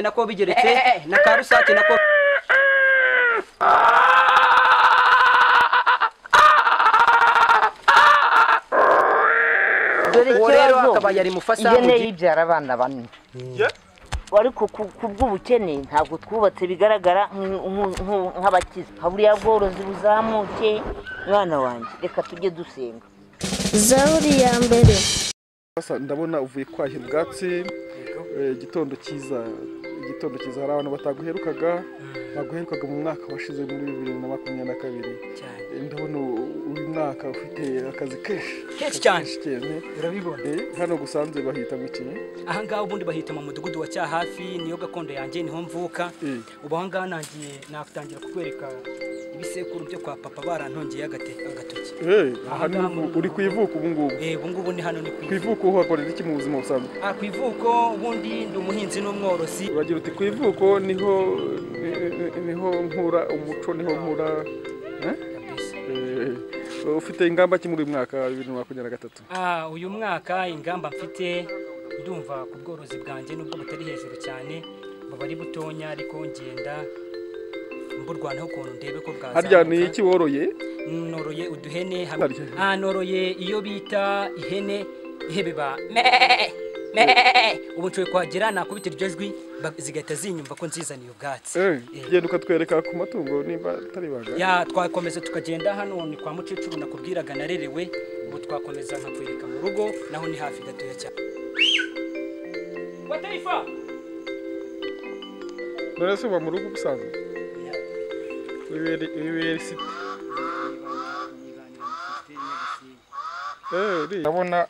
Nako bigeretse na karusake nako. Uwo rero akaba yari Mufasa. Ihene yibyara abana bane. Ariko ku bw'ubukene ntabwo twubatse bigaragara nk'abakize. Buriya bworozi buzamuke mwana wanjye, reka tujye dusenga. Zaburi ya mbere. Ndabona uvuye kwahira ubwatsi, igitondo cyiza, igitondo cyiza. Hari abantu bataguherukaga, baguherukaga mu mwaka washize muri 2022. Ndabona uyu mwaka ufite akazi kenshi kenshi cyane, urabibona. Hano gusanze bahita mu kinyi. Aha ngaha ubundi bahita mu mudugudu wa Cyahafi, niyo gakondo yanjye, niho mvuka. Ubu aha ngaha nangiye natangira kukwereka ibisekuru byo kwa papa barantongeye agatoki. Aha uri ku ivuko ubu ngubu? Ubu ngubu ni hano ni ku ivuko. Uhakorera iki mu buzima busanzwe? Ku ivuko ubundi ndi umuhinzi n'umworozi. Uragira uti ku ivuko niho niho nkura umuco, niho nkura. Ufite ingamba ki muri uyu mwaka 2023? Uyu mwaka ingamba mfite, ndumva ku bworozi bwanjye nubwo butari hejuru cyane, buba ari butonya, ariko ngenda mburwanaho ukuntu ndebe ko bwazamuka. Harya ni iki woroye? Noroye uduhene. Noroye iyo bita ihene ihebeba. Ubu nshoboye kuhagera nakubita iryo jwi zigahita zinyumva ko nzizaniye ubwatsi. Genda ukatwereka ku matungo nimba atari ibanga. Ya, twakomeza tukagenda. Hano ni kwa mukecuru nakubwiraga narerewe, ubu twakomeza nkakwereka mu rugo, naho ni hafi gatoya cyane. Wataifa! None se uba mu rugo ubusanzwe? Wibera city. Ndabona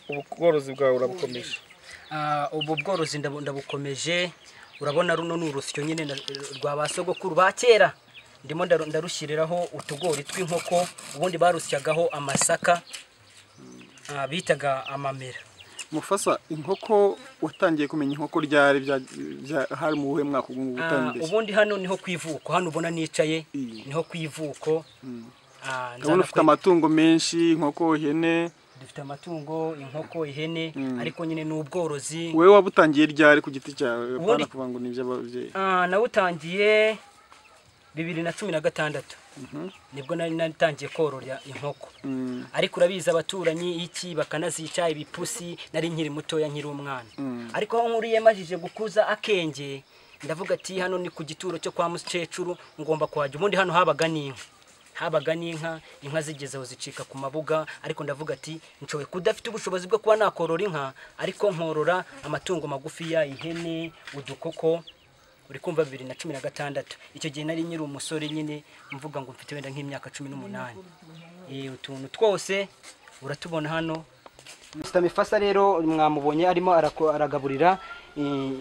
ubworozi bwawe urabukomeje. Ubu bworozi ndabukomeje. Urabona runo ni urusyo nyine rwa ba sogokuru ba kera, ndimo ndarushyiriraho utugori tw'inkoko, ubundi barusyagaho amasaka bitaga amamera. Mufasa, inkoko watangiye kumenya inkoko ryari? Hari mu buhe mwaka ubu utangiye? Ubundi hano niho ku ivuko, hano ubona nicaye niho ku ivuko. Ndabona ufite amatungo menshi, inkoko, ihene. Dufite amatungo, inkoko, ihene, ariko nyine ni ubworozi. Wewe wabutangiye ryari ku giti cyawe? Apana kuvuga ngo ni iby'ababyeyi. Nawutangiye 2016 nibwo nari natangiye korora inkoko. Ariko urabizi abaturanyi iki bakanazica ibipusi, nari nkiri mutoya nkiri umwana. Ariko aho nkuriye majije gukuza akenge, ndavuga ati hano ni ku gituro cyo kwa mukecuru, ngomba kuhajya. Ubundi hano habaga n'inka, habaga n'inka, inka zigeze aho zicika ku mabuga, ariko ndavuga ati nshoboye kudafite ubushobozi bwo kuba nakorora inka, ariko nkorora amatungo magufiya, ihene, udukoko. Uri kumva 2016 icyo gihe nari nyiri umusore nyine, mvuga ngo mfite wenda nk'imyaka 18. Utuntu twose uratubona hano. Mr. Mufasa rero mwamubonye arimo aragaburira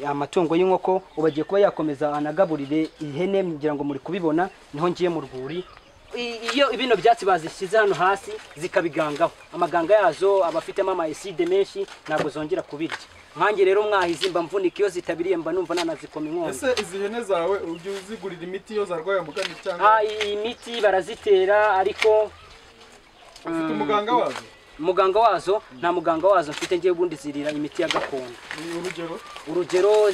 amatungo y'inkoko, ubagiye kuba yakomeza anagaburire ihene, ngira ngo muri kubibona niho ngiye mu rwuri. Iyo ibino byatsi bazishyize hano hasi zikabigangaho, amaganga yazo abafitemo ama acide menshi ntabwo zongera kubirya. Nkange rero mwahizi mba mvunika iyo zitabiriye, mba numva nanazikoma inkongi. Ese izi hene zawe ujya uzigurira imiti iyo zarwaye mugani cyangwa? Imiti barazitera, ariko ufite umuganga wazo? Muganga wazo nta muganga wazo mfite ngiye, ubundi zirira imiti ya gakondo. Urugero? Urugero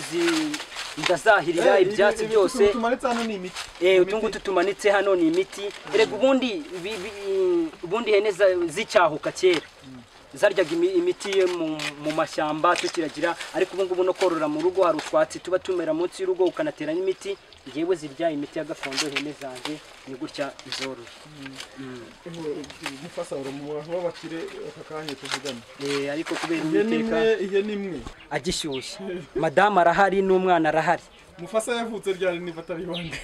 ndazahirira ibyatsi byose. Tumanitse hano ni imiti. Utungutu tumanitse hano ni imiti. Erega ubundi ubundi hene zicyahuka kera zaryaga imiti mu mashyamba tukiragira, ariko ubu ngubu no korora mu rugo hari utwatsi tuba tumera munsi y'urugo ukanatera n'imiti. Ngewe zirya imiti ya gakondo ihene zanjye, ni gutya izoroye. Mufasa wabakire aka kanya tuvugana. Ariko kubera Uwiteka ihene imwe agishyushye, madamu arahari n'umwana arahari. Mufasa yavutse ryari niba atari ibanga?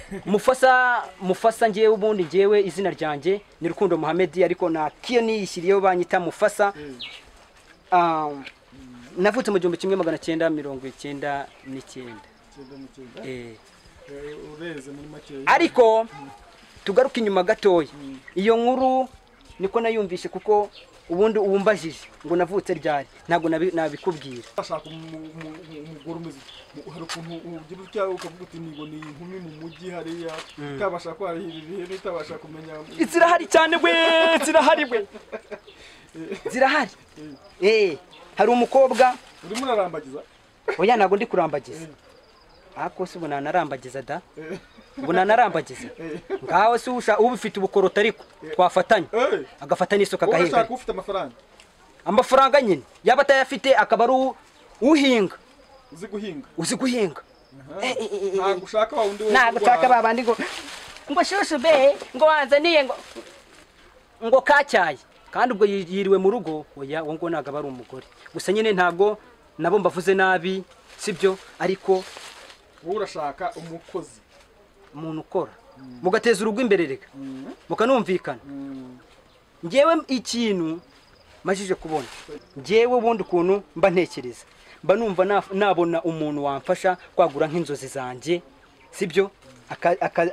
Mufasa ngewe ubundi ngewe izina ryanjye ni Rukundo Muhamedi, ariko na kiyo niyishyiriyeho banyita Mufasa. Navutse mu 1999. Ureze muri make. Ariko tugaruke inyuma gatoya, iyo nkuru niko nayumvishe, kuko ubundi ubumbajije ngo navutse ryari ntabwo nabikubwira. Ashaka umugore umeze hari ukuntu ugira utya ukavuga uti niboneye inkumi mu mujyi hariya itabasha kwarihira ibihe, itabasha kumenya. Zirahari cyane we, zirahari we, zirahari. Hari umukobwa urimo urarambagiza? Oya ntabwo ndi kurambagiza. Ako se ubona narambagiza da, ubona narambagiza ngaho se ubufite ubukorota ariko twafatanya agafata n'isuka agahinga. Ushaka ufite amafaranga, amafaranga nyine yaba atayafite akaba ari uhinga, uzi guhinga, uzi guhinga. Ntabwo ushaka wa wundi, ntabwo ushaka babandi ngo shushu be ngo wanzaniye ngo kacyaye kandi ubwo yiriwe mu rugo. Oya, uwo ngo ntabwo aba ari umugore gusa nyine, ntabwo nabo mbavuze nabi sibyo, ariko wowe urashaka umukozi, umuntu ukora mugateza urugo imbere reka mukanumvikana. Ngewe ikintu majije kubona, ngewe ubundi ukuntu mba ntekereza, mba numva nabona umuntu wamfasha kwagura nk'inzozi zanjye sibyo,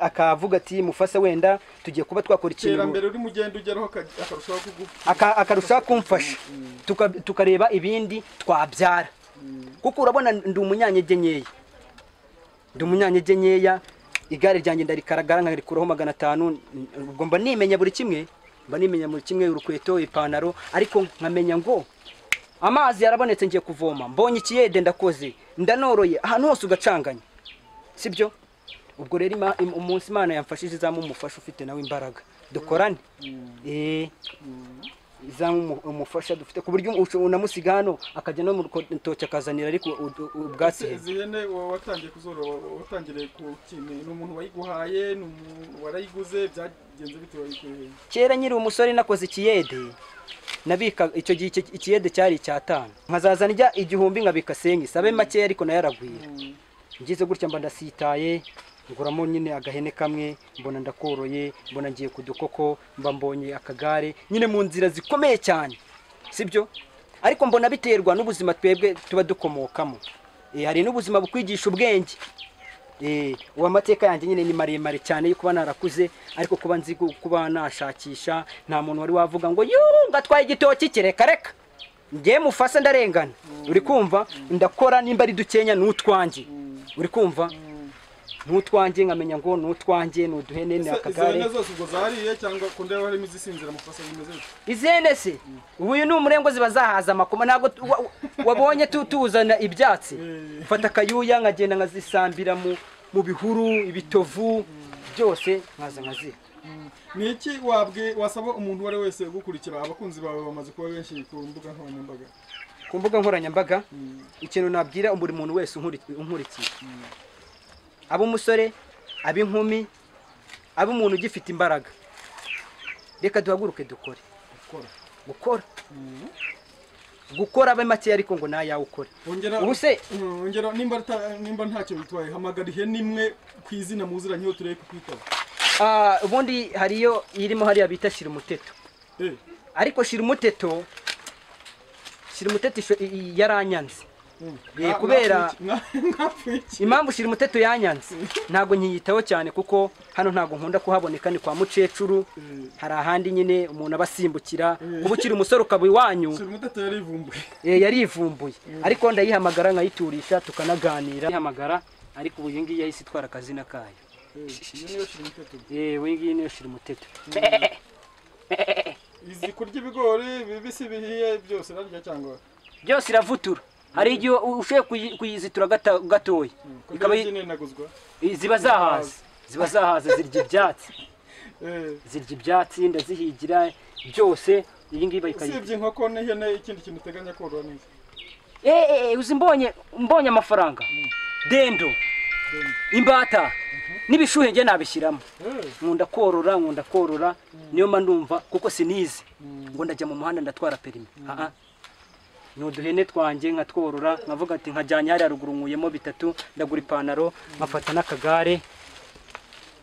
akavuga ati Mufasa wenda tugiye kuba twakora ikintu iterambere uri mugenda ugeraho akarushaho kumfasha, tukareba ibindi twabyara. Kuko urabona ndi umunyantege nkeya, ndi umunyantege nkeya, igare ryanjye ndarikaragara nkarikuraho 500, ubwo mba nimenya buri kimwe, mba nimenya buri kimwe, urukweto, ipantaro, ariko nkamenya ngo amazi yarabonetse ngiye kuvoma, mbonye ikiyede ndakoze, ndanoroye, ahantu hose ugacanganya sibyo. Ubwo rero umunsi Imana yamfashije izamu umufasha ufite nawe imbaraga dukorane, izamu umufasha dufite ku buryo unamusiga hano akajya no mu rutoki akazanira ariko ubwatsi. Izi hene watangiye kuzorora watangiriye ku kintu, ni umuntu wayiguhaye, ni umuntu warayiguze, byagenze bite wayikuye? Kera nkiri umusore nakoze ikiyede, nabika icyo gihe ikiyede cyari 5,000, nkazazana ijya 1000 nkabika sengi sabe make ariko nayo aragwira. Ngize gutya mba ndasitaye, nguramo nyine agahene kamwe, mbona ndakoroye, mbona ngiye kudukoko, mba mbonye akagare nyine mu nzira zikomeye cyane sibyo, ariko mbona biterwa n'ubuzima twebwe tuba dukomokamo. Hari n'ubuzima bukwigisha ubwenge. Uwa amateka yanjye nyine ni maremare cyane yo kuba narakuze, ariko kuba nzi kuba nashakisha, nta muntu wari wavuga ngo yuu ngatwaye igitoki kireka reka ngiye Mufasa ndarengana. Uri kumva ndakora nimba ari dukenya n'utwanjye, uri kumva n'utwanjye nkamenya ngo n'utwanjye n'uduhene ni akagare. Izi zose ubwo zariye cyangwa kundeba harimo izisinzira Mufasa bimeze bite? Izene se ubu uyu ni umurengo ziba zahaza amakoma, ntabwo wabonye tutuzana ibyatsi. Mfata akayuya nkagenda nkazisambira mu bihuru, ibitovu byose nkaza nkaziha. Ni iki wasaba umuntu uwo ari wese ugukurikira? Abakunzi bawe bamaze kuba benshi ku mbuga nkoranyambaga. Ku mbuga nkoranyambaga ikintu nabwira buri muntu wese unkurikiye, abo umusore, ab'inkumi, abo umuntu ugifite imbaraga, reka duhaguruke dukore. Gukora gukora abe make ariko ngo nayawe ukore. Ubu se ongera nimba ntacyo bitwaye hamagara ihene imwe ku izina muziranye yo turebe kukwitaba. Ubundi hariyo irimo hariya bita shira umuteto. Ariko shira umuteto yaranyanze. Kubera impamvu shira umuteto yanyanze ntago nkiyitaho cyane, kuko hano ntago nkunda kuhaboneka, ni kwa mukecuru, hari ahandi nyine umuntu abasimbukira kuba ukiri umusore ukaba iwanyu. Shira umuteto yarivumbuye. Yarivumbuye, ariko ndayihamagara nkayiturisha tukanaganira. Yihamagara ariko ubu iyi ngiyi yahise itwara akazina kayo. Iyi ngiyi niyo shira umuteto. Izi kurya ibigori bibisi bihiye byose narya cyangwa byose iravutura. Hari igihe ushoye kuyizitura gatoya ikaba ziba zahaze, zirya ibyatsi, zirya ibyatsi ndazihigira byose. Iyi ngiyi bayikayita. Usibye inkoko n'ihene ikindi kintu uteganya korora neza? Uzi mbonye amafaranga, dendo, imbata n'ibishuhe nge nabishyiramo. Nkunda korora, niyo mba ndumva kuko sinize ngo ndajya mu muhanda ndatwara perimi. Ni uduhene twanjye nkatworora, nkavuga ati nkajyanye hariya ruguru nkuyemo 3, ndagura ipantaro, nkafata n'akagare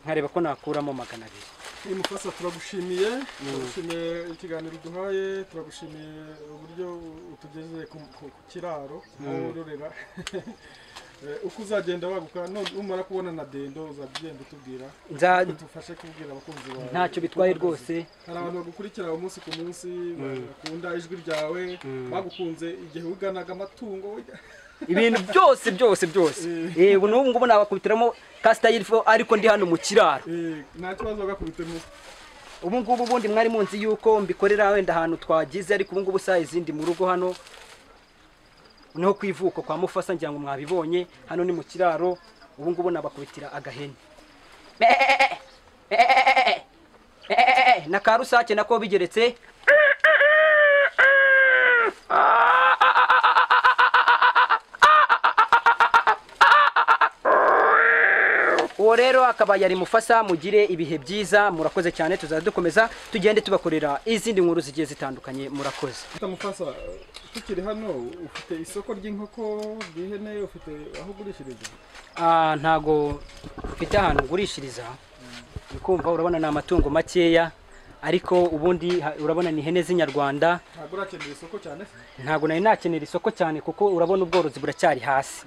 nkareba ko nakuramo 200. Mufasa turagushimiye, turagushimiye ikiganiro uduhaye, turagushimiye uburyo utugeze ku kiraro wororera. Uko uzagenda waguka numara kubona na dendo uzagenda utubwira, tufashe kubwira abakunzi bawe. Ntacyo bitwaye rwose. Hari abantu bagukurikira umunsi ku munsi, bakunda ijwi ryawe, bagukunze igihe uganaga amatungo, ibintu byose byose byose. Ubu n'ubu ngubu nabakubitiramo kasitayirifo ariko ndi hano mu kiraro. Nta kibazo bagakubitemo. Ubu ngubu ubundi mwari munzi yuko mbikorera wenda ahantu twagize, ariko ubu ngubu saa izindi mu rugo hano niho kwivuko kwa Mufasa, ngira ngo mwabibonye. Hano ni mu kiraro, Ubu ngubu nabakubitira agahene na karusake nako bigeretse. Uwo rero akaba yari Mufasa. Mugire ibihe byiza, murakoze cyane. Tuzadukomeza tugende tubakorera izindi nkuru zigiye zitandukanye. Murakoze. Mufasa, tukiri hano ufite isoko ry'inkoko, ry'ihene, ufite aho ugurishiriza? Ntago mfite ahantu ngurishiriza. Ukumva urabona ni amatungo makeya, ariko ubundi urabona ni ihene z'inyarwanda. Ntago urakenera isoko cyane se? Ntago nari nakenera isoko cyane kuko urabona ubworozi buracyari hasi.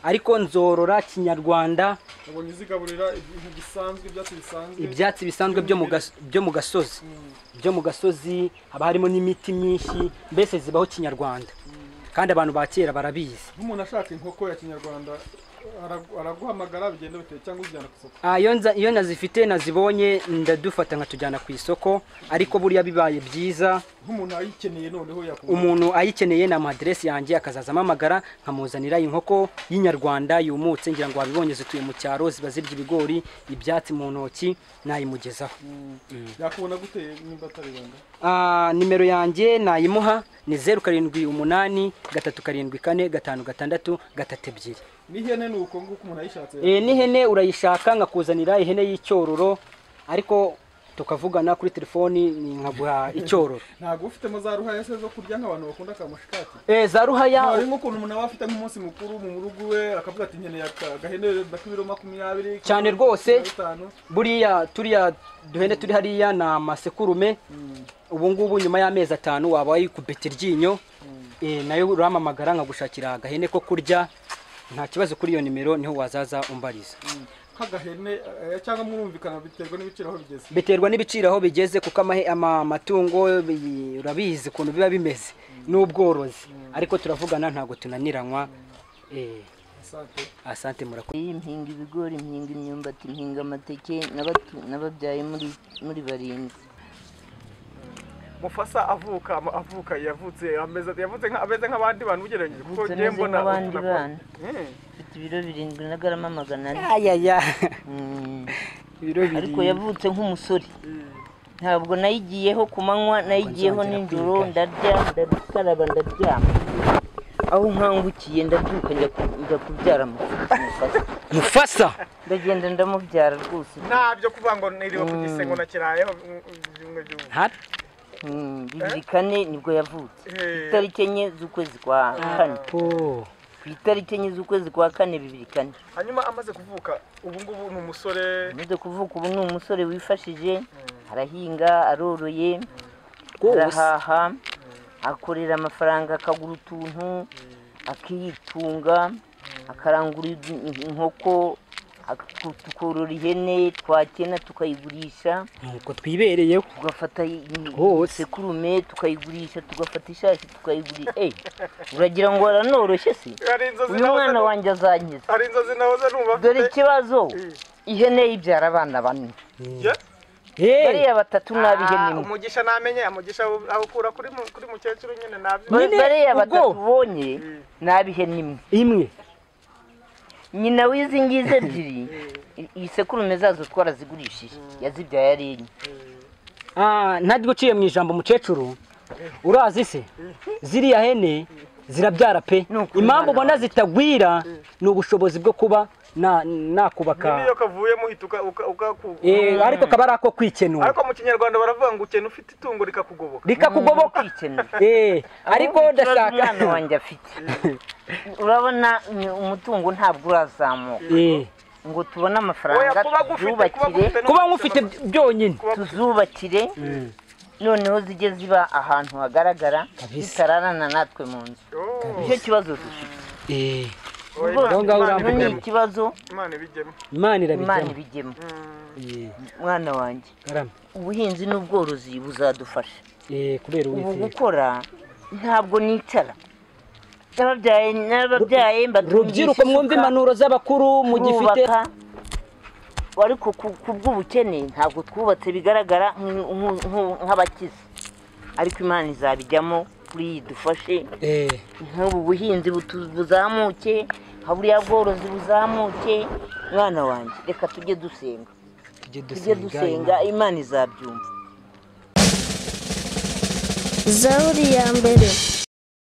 Ariko nzorora kinyarwanda. Ubonye zigaburira ibintu bisanzwe, ibyatsi bisanzwe. Ibyatsi bisanzwe byo mu gasozi. Byo mu gasozi haba harimo n'imiti myinshi, mbese zibaho kinyarwanda. Kandi abantu ba kera barabizi. Umuntu ashaka inkoko ya kinyarwanda araguhamagara bigenda bite cyangwa ujyana ku isoko? Iyo nazifite nazibonye ndadufata nkatujyana ku isoko, ariko buriya bibaye byiza nk'umuntu ayikeneye noneho yakubona. Umuntu ayikeneye na address yanjye akazaza amamagara nkamuzanira inkoko y'inyarwanda yumutse. Ngira ngo wabibonye zituye mu cyaro, ziba zirya ibigori, ibyatsi mu ntoki, nayimugezaho. Yakubona gute nimba atari ibanga? Nimero yanjye nayimuha ni 078 374 56 32. N'ihene ni uko nguko umuntu ayishatse? N'ihene urayishaka nkakuzanira ihene y'icyororo, ariko tukavugana kuri telefoni nkaguha icyororo. Ntago ufitemo za ruhaya se zo kurya nk'abantu bakunda kamushikati? Za ruhaya hari nk'ukuntu umuntu aba afite nk'umunsi mukuru mu rugo we akavuga ati nkeneye agahene k'ibiro 20 cyane rwose. Buriya turiya duhene turi hariya na masekurume. Ubu ngubu nyuma y'amezi 5 waba wayikubita iryinyo, nayo uramamagara nkagushakira agahene ko kurya. Nta kibazo, kuri iyo nimero niho wazaza umbariza. Kagahene cyangwa murumvikana biterwa n'ibiciro aho bigeze? Biterwa n'ibiciro aho bigeze kuko amatungo urabizi ukuntu biba bimeze n'ubworozi. Ariko turavugana ntago tunaniranywa. Asante, murakoze. Mpinga ibigori, mpinga imyumbati, mpinga amateke, n'ababyaye muri 7. Mufasa avuka yavutse ameze ameze nk'abandi bantu ugereranyije kuko ngiye mbona abandi bana. Mfite ibiro 7 na garama 400. Ayaya. Ibiro 7. Ariko yavutse nk'umusore. Ntabwo nayigiyeho ku manywa, nayigiyeho nijoro, ndarya, ndakaraba, ndaryama. Aho nkangukiye ndabyuka njya kubyara Mufasa. Mufasa ndagenda ndamubyara rwose. Ntabyo kuvuga ngo niriwe ku gisengo na kirayeho bimwe by'ubu. 2004 nibwo yavutse. Itariki 4 z'ukwezi kwa 4. Ku itariki 4 z'ukwezi kwa 4 2004. Hanyuma amaze kuvuka ubu ngubu ni umusore. Amaze kuvuka ubu ni umusore wifashije, arahinga, aroroye, arahaha, akorera amafaranga akagura utuntu, akitunga, akarangura inkoko, tukorora ihene, twakena tukayigurisha. Nuko twibereyeho tugafata sekurume tukayigurisha, tugafata ishashi tukayigurisha. Uragira ngo aranoroshye se? Uyu mwana wanjye azankiza. Hari inzozi nahoze numva. Dore ikibazo, ihene yibyara abana 4. Bariya 3 n'abihene imwe. Umugisha namenye, umugisha awukura kuri mukecuru nyine nabyo. Bariya 3 ubonye n'abihene imwe. Nyina w'izi ngizi 2 isekurume zazo twarazigurishije, yazibyaye ari 4. Ntabwo uciye mu ijambo mukecuru, urazi se ziriya hene zirabyara pe. Impamvu ubona zitagwira ni ubushobozi bwo kuba nakubaka. Niyo kavuye muhita ariko kaba ari ako kwikenura. Ariko mu kinyarwanda baravuga ngo ukena ufite itungo rikakugoboka. Rikakugoboka. Ariko ndashaka umwana wanjye afite. Urabona umutungo ntabwo urazamuka ngo tubone amafaranga tuzubakire, kuba ngufite byonyine tuzubakire, noneho zijye ziba ahantu hagaragara zitararana natwe mu nzu. Nicyo kibazo dufite. Ni ikibazo. Imana ibigemo. Mwana wanjye, ubuhinzi n'ubworozi buzadufasha. Kubera ubu gukora ntabwo nicara. N'ababyaye rubyiruko mwumva impanuro z'abakuru mugifite. Ariko ku bw'ubukene ntabwo twubatse bigaragara nk'abakize, ariko Imana izabijyamo kuri dufashe. Nk'ubu buhinzi buzamuke, buriya bworozi buzamuke, Mwana wanjye, reka tujye dusenga, tujye dusenga, Imana izabyumva. Zaburi ya mbere.